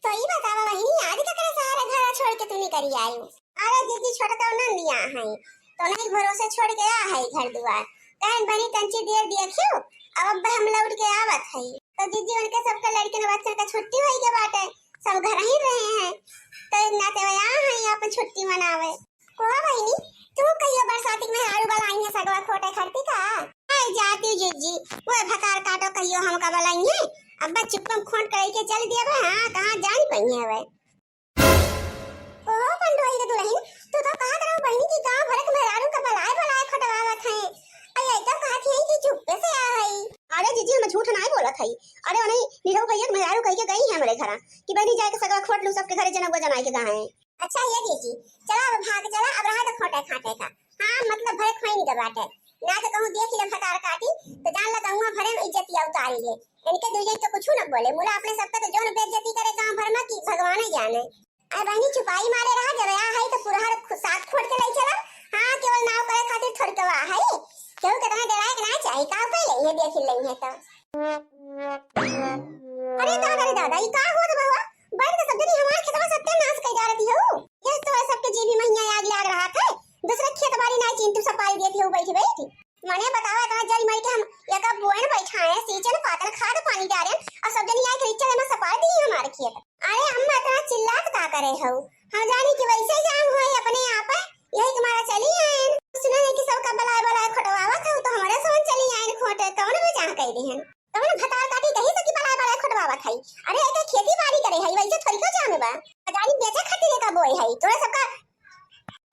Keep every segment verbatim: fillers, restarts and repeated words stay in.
तो ई बतावा बहिनी, आज ककरे सहारे घर छोड़ के तू निकरी आयू? अरे जीजी, छोटका नंदिया है, तो नहीं भरोसे छोड़ के आ है घर दुआर। कहन बनी तंची देर देखियो, अब अब हम लौट के आवत है। तो जीजी, उनके सबके लड़कन बच्चन का छुट्टी होई के बाटे, सब घर ही रहे हैं, तो एक नाते वे आ है अपन छुट्टी मनावे। कोहा बहिनी, तू कहियो बरसाती में हारू बलाई है सगवा खोटे खरती का? आई जाती जीजी, वो भतार काटो कहियो हमका बलाई है। अब बस चुप्पम खोट करे के चल दिया बे, हाँ, कहाँ जान पई है वे। ओहो पंडोई के दुल्हन, तू तो कहत रहू बहिनी कि गांव भर के मेहरारू का बलाए बलाए खोटवावत है। आई आई तो कहत है कि चुप्पे से आ है। अरे जीजी, हम झूठ नहीं बोलत है। अरे उन्हीं निरहू भैया के मेहरारू कह के गई है हमरे घरा कि बहिनी जाए के सगवा खोट लू, सबके घरे जनउआ जनाए के गा है। अच्छा ये जीजी, चला अब भाग चला, अब रहा तो खोटे खाटे का। हाँ, मतलब भरे खोइन के बाटे। ना तो कहूँ देख ले भतार काटी, तो जान ला गौवा भरे में इज्जतिया उतारी ले। इनके दुई जन तो कुछ न बोले, मुला अपने सबका तो जौन बेइज्जती करे गांव भर में कि भगवान ही जाने। अरे बहिनी चुपाई मारे रहा, जब आ है तो पुरहर खु-, साथ खोट के ले चला। हाँ, केवल नाव करे खातिर थोड़ के वा है। केहू कितना डराए के ना चाही, का पे ले ये देख ले है तो। अरे दादा रे दादा, ई का होत बा हुआ? बैठ के सब जनी हमार खेतवा सत्यानाश कई जा रही हो। ये तो है सबके जीभी महिया आग लाग रहा था। दूसरे खेत बाड़ी ना चिंतु सपाई देती हो बैठ बैठ। मने बतावा, इतना जल मर के हम एका बोएन बैठाए, सींचन पातन, खाद पानी डारेन, और सब जनी आए के चले में सपार दी हमारे खेत। अरे अम्मा, इतना चिल्लात का करे हो? हम जानी कि वैसे ही जाम होए अपने आप, यही तुम्हारा चली आएन। सुने नहीं कि सबका बलाए बलाए खोटवावा था, तो हमारे सोन चली आएन खोटे, कौन भी चाह कह दिहन। तब ना भतार काटी कहीं से कि बलाए बलाए खोटवावा था। अरे एक खेती बाड़ी करे है, वैसे थोड़ी क्यों जामे बा? जानी बेचे खातिर का बोए है, तोरे सबका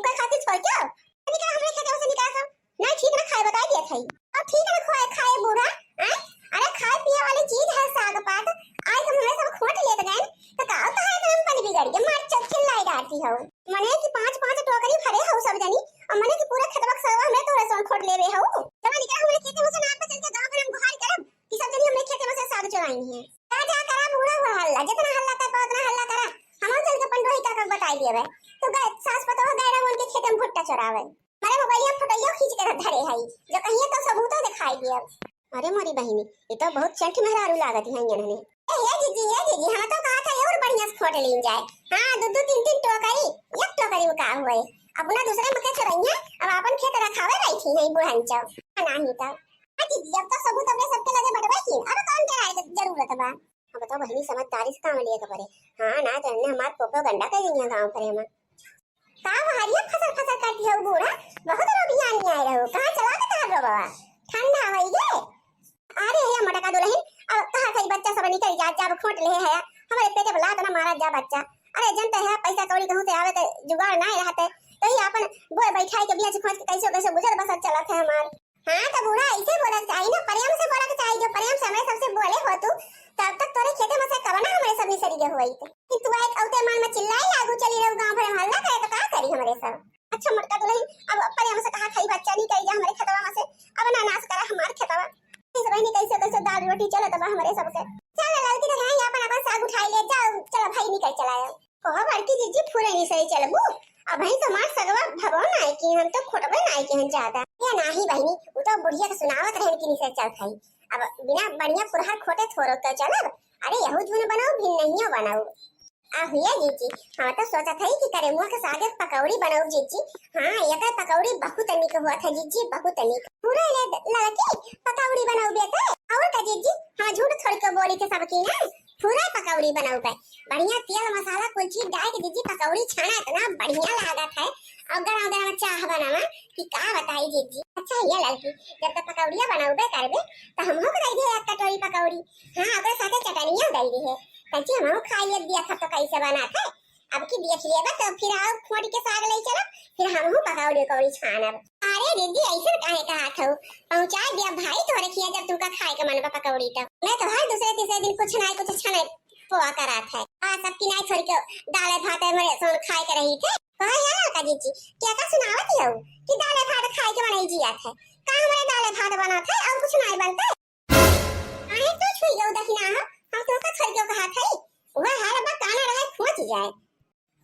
उनका खातिर छोड़ के निकाल, हमरे खेते से निकाल सब। नहीं ठीक ना खाए बताई दिया था। अब ठीक ना खाए, खाए बूढ़ा, हैं? अरे खाए पिए वाली चीज है साग पात, आज हम हमें सब खोट लेत गए, तो का होता है इतना पन बिगड़ के मार चल चिल्लाई डालती हो। मने कि पांच पांच टोकरी भरे हो सब जनी, और मने कि पूरा खेतवा के सगवा हमरे तोरे सोन खोट लेवे हो। चलो निकल हमरे खेते में से ना पे चल के गांव में हम गुहार करब कि सब जनी हमरे खेते में से साग चुराई है। जा जा करा बूढ़ा हुआ हल्ला, जितना हल्ला कर पाओ उतना हल्ला करा। हम चल के पंडोही का बताई दिए बे। तो गए सास पतोह गए रहो उनके खेते में भुट्टा चुरावे। मारे मोबाइलिया फोटोइयो खींच के धरे है, जो कहिए तो सबूतो दिखाई दिया। अरे मोरी बहिनी, ये तो बहुत चंट मेहरारू लागत है इन्हने। ए, हे जीजी, हे जीजी, हम तो कहा था ये और बढ़िया से खोट लीन जाए। हाँ, दो दो तीन तीन टोकरी, एक टोकरी में का हुए। अपना दूसरे में के चुरैया, अब अपन खेत रखावे बैठी है बुढ़न चौ। नहीं तो। हाँ जीजी, अब तो सबूत अपने सबके लगे बटवे की, अब कौन के राय के जरूरत बा? अब तो बहिनी समझदारी से काम लिए के पड़े। हाँ, ना तो इन्हें हमार प्रोपेगेंडा कर देंगे गाँव भरे में। का बहरिया फसर फसर करती हो बूढ़ा? बहुत रोबियानी आए रहो। कहाँ चला के तार रो बाबा? ठंडा होई गे। अरे या मोटका दुल्हन, अब कहा सही बच्चा सब निकल जा, जब खोट ले है। हमारे पेटे पर लात ना मारा जा बच्चा। अरे जनते है पैसा कौड़ी कहूँ से आवे तो जुगाड़ ना रहते। तो ही अपन बोए बैठाई के बिया खोज के कैसे कैसे गुजर बसर चलत है हमार। हाँ, तो बूढ़ा ऐसे बोला के चाही ना, प्रेम से बोला के चाही, जो प्रेम से हमरे सबसे बोले हो तू, तब तक तोरे खेते में से कवना हमरे सब निसरी गए होई। कि तू आए औते मन में चिल्लाई लागू चली रहू गाँव भर में हल्ला करे तो का करी हमरे सब? अच्छा मोटका दुल्हन, अब प्रेम से कहा खाई बच्चा नहीं करी जा हमरे खेतवा में से, अब ना नाश करा हमार खेतवा। इस बहिनी कैसे कैसे दाल रोटी चलत बा हमरे सबके। चल ललकी तो है अपन अपन साग उठाई ले जा, चल भाई निकल चलाया। कहो बड़की जीजी, फुरैनी से चलबू? अबहीं तो हमार सगवा भबो नाई की, हम तो खोटबे नाई की हम ज्यादा। या नाही बहिनी, उ तो बुढ़िया के सुनावत रहन कि निसे चल खाई। अब बिना बढ़िया पुरहर खोटे थोरो के चलब। अरे यहू जून बनाऊ, भिन नहियो बनाऊ। आ हुए जीजी, हम तो सोचत हई कि करेमुआ के सागे पकौड़ी बनाऊ जीजी। हाँ, एकर पकौड़ी बहुत निक होत है जीजी, बहुत निक। पूरा ले लड़की पकौड़ी बनाऊ बेटे। और का जीजी, हम झूठ थोड़ी के बोली के सबकी ना। पूरा पकौड़ी बनउबे, बढ़िया तेल मसाला कुल चीज डाल के जीजी पकौड़ी छाना, इतना बढ़िया लागत है। और गरम गरम चाह बनावा कि का बताई जीजी। अच्छा ये लड़की, जब तक पकौड़िया बनउबे करबे तो हमहू को दे दिए एक कटोरी पकौड़ी। हाँ, ओकरे साथे चटनिया दे दिए, कच्ची हमहू खाई ले दिया था तो कैसे बनात है। अब की देख लेबा तो फिर आओ खोट के साग ले चलो, फिर हमहू पकौड़ी उकौड़ी छानब। अरे दीदी, ऐसे काहे कहा था? पहुँचा दिया भाई तोहरे खिया, जब तुमका खाए के मन बा पकौड़ी तो। मैं तो हर दूसरे तीसरे दिन कुछ ना कुछ छाने पोआ करात है। आ सबकी नाई छोड़ के दाल भात है मरे सोन खाए के रही थे। कहा या लड़का जीजी, क्या का सुनावत हो कि दाल भात खाए के मन जिया थे? का हमारे दाल भात बना थे और कुछ नहीं बनते? काहे तू छुई गऊ दहिना हो? हम तोहका छोड़ के कहा थे। वह हाल बा काना रहे खोच जाए।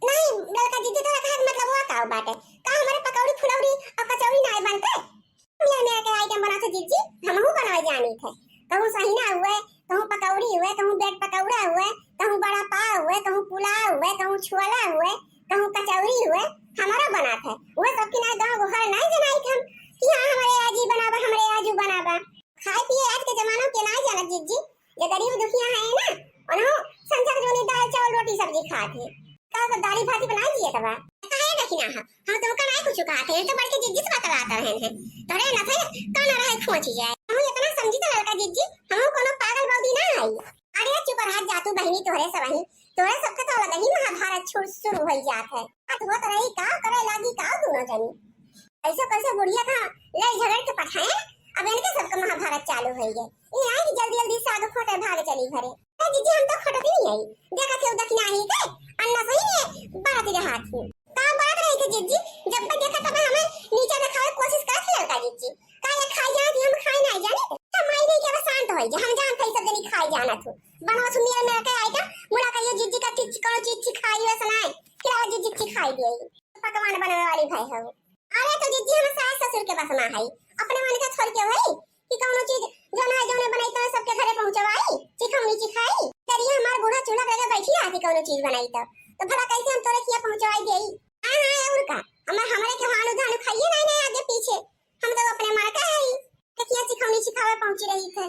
नहीं, ललका जीजी तोरा कहे के मतलब हुआ का बाटे? का हमारे पकौड़ी फुलौड़ी और कचौड़ी ना बनते? मेरे मेरे के आइटम बना थे जीजी, हमहू बनावे जानी थे। कहूँ सहीना हुए, कहूँ पकौड़ी हुए, कहूँ ब्रेड पकौड़ा हुए, कहूँ बड़ा पाव हुए, कहूँ अउरी हुए, हमारा बनात है, वह सबके ना गाँव गोहार नाई जनाई हम कि हाँ, हमरे आजी बनाबा, हमरे आजू बनाबा। खाए पिए आज के जमाना के नाई जानत जिज्जी, जे गरीब दुखिया है ना, उन्हों संझा के जोनी दाल, चावल, रोटी, सब्जी खात है। का तो दाली भात बनाई दिए तबा। काहे देखी ना है, हम तुमका नाई कुछ कहत है, तो बड़के जिज्जी से बतलात रहन है। तोरे न थे, कान रहे खोंची जाए। हम इतना समझी तो लड़का जिज्जी, हम कोनो पागल बौदी ना है। अरे चुप रह जा तू बहिनी, तोहरे सबही, तोहरे सबके तो अलग ही महाभारत छु-, शुरू हो जात है। बात होत रही का करे लागी का दोनों जनी। ऐसे कैसे बुढ़िया का लड़ झगड़ के पठाए, अब इनके सबका महाभारत चालू हो गए। ये आई कि जल्दी जल्दी साग खोटे भाग चली घरे। ए जिज्जी हम तो खोटती नहीं आई, देखा थे उदक नहीं के अन्ना सही है बात रहा थी। का बात रही थे जिज्जी, जब तक देखा तब हमें नीचे दिखावे कोशिश करत थी लड़का जिज्जी। का ये खाई जाना थी, हम खाई नहीं जानी। तो माई नहीं के बस शांत हो जा, हम जानत है सब जनी खाई जाना थू। बनवा सुनिए मेरा के आइटम, मुला कहियो जिज्जी का चिच्ची करो, चिच्ची खाई वैसे नहीं। खिलाओ जिज्जी, चिच्ची खाई दिए। पकवान बनवे वाली भाई हो। अरे तो जिज्जी हम सास ससुर के बस में है, अपने मन के छोड़ के भाई कि कौनो चीज जौन है जौने बनाई तो सबके घरे पहुंचवाई, चिखौनी चिखाई। तेरी हमार बूढ़ा चूल्हा लगे बैठी रहा कि कौनो चीज बनाई तो, तो भला कैसे हम तोरे किया पहुंचवाई देई? हाँ, हाँ, और का? हमार, हमरे के हालू धालू खाइए नहीं, नहीं आगे पीछे। हम तो अपने मार का है, तो किया चिखौनी चिखावे पहुंची रही थे।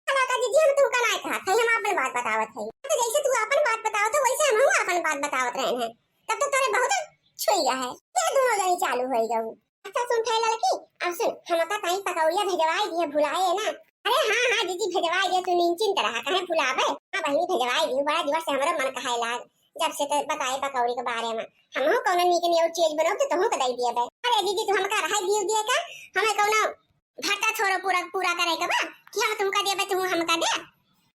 भला का जिज्जी हम तुमका नहीं कहा थे, हम अपन बात बतावत है। तो जैसे तू अपन बात बतावत हो, वैसे हम अपन बात बतावत रहे हैं। तब तो तोरे बहुत छुई है। ये दोनों जनी चालू हो गऊ। अच्छा सुन थे लड़की, अब सुन, हमका ताई पकौड़िया भेजवाई दिए, भुलाए ना। अरे हाँ, हाँ, जिज्जी भेजवाई दिए, तू निश्चिंत रहा, कहे भुलावे। हाँ बहिनी, भेजवाई दिए, बड़ा दिवस से हमरो मन कहाए लाग, जब से ते बताए पकौड़ी के बारे में। हमहू कौनो नीक नियर चीज बनाओ तो तुहू के दे दिए बे। अरे जिज्जी, तू हमका रहाई दिए दिए का? हमें कौनो भरता थोड़ो पूरा, पूरा करे के बा कि हम तुमका देबे, तू हमका दे?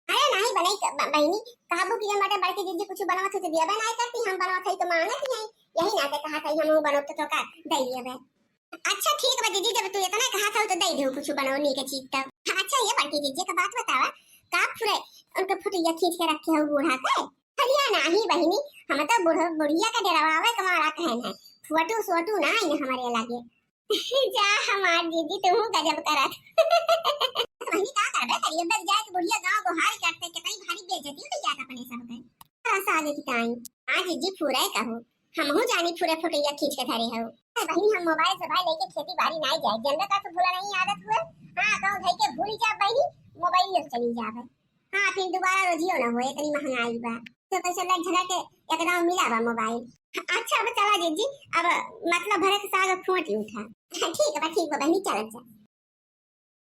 अरे नहीं बनाई क-, ब-, बहिनी, कहबू कि जब बड़की जिज्जी कुछ बनवत हो तो दिया बनाई करती, हम बनवत है तो मांगत ही हैं। यही नाते कहा था, हम बनवत तो का दे दिया बे। अच्छा ठीक बा जिज्जी, जब तू इतना कहा था तो दे दे कुछ बनवनी के चीज तब। अच्छा ये बड़की जिज्जी का बात बतावा, का फुरे उनके फुटिया खींच के रखे हो बूढ़ा के? अरे नहीं बहिनी, हम तो बूढ़-, बुढ़िया के डरावे के मारा कहन है, फोटो सोटो ना आई हमारे लगे। जा हमार दीदी, तू गजब करत। बहिनी का करबे करिए, बस जाए के बुढ़िया गाँव गोहार करते, कितनी भारी बेइज्जती हो जात अपने सब के। बस आगे की ताई। हाँ जीजी, पूरा ही कहो, हमहू जानी पूरे फोटोया खींच के धरे हो। अरे बहिनी, हम मोबाइल सोबाइल लेके खेती बाड़ी नहीं जाए, जनता का तो भूला नहीं आदत हुए। हाँ, गाँव धई के भूल जा बहिनी, मोबाइल ले चली जावे। हाँ, फिर दोबारा रोजियो ना होए, इतनी महंगाई बा। तो कैसे लग झगड़ के एकदम मिला बा मोबाइल। अच्छा, अब चला जीजी, अब मतलब भरे के साग खोट उठा। ठीक बा, ठीक बा बहिनी, चलत जा।